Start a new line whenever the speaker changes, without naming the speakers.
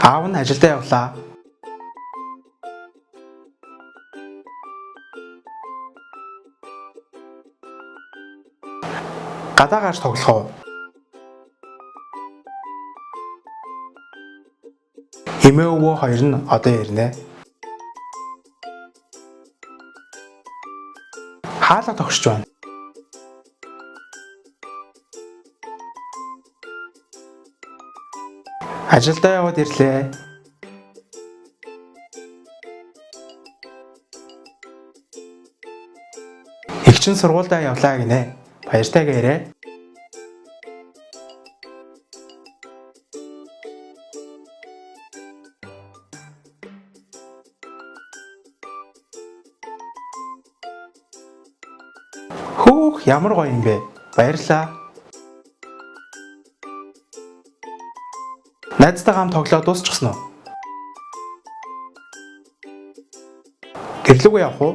Аав нь ажилдаа явлаа. Гадаа гарч тоглох уу? Эмээ өвөө хоёр нь одоо ирнэ. Хаалга тогшиж байна. Ажилдаа яваад ирлээ. Эгч нь сургуульдаа явлаа гинэ. Баяртай гээрэй. Хөөх, ямар гоё юм бэ. Баярлалаа. Найзтайгаа хамт тоглоод дуусчихсан уу? Гэрлүүгээ явах уу?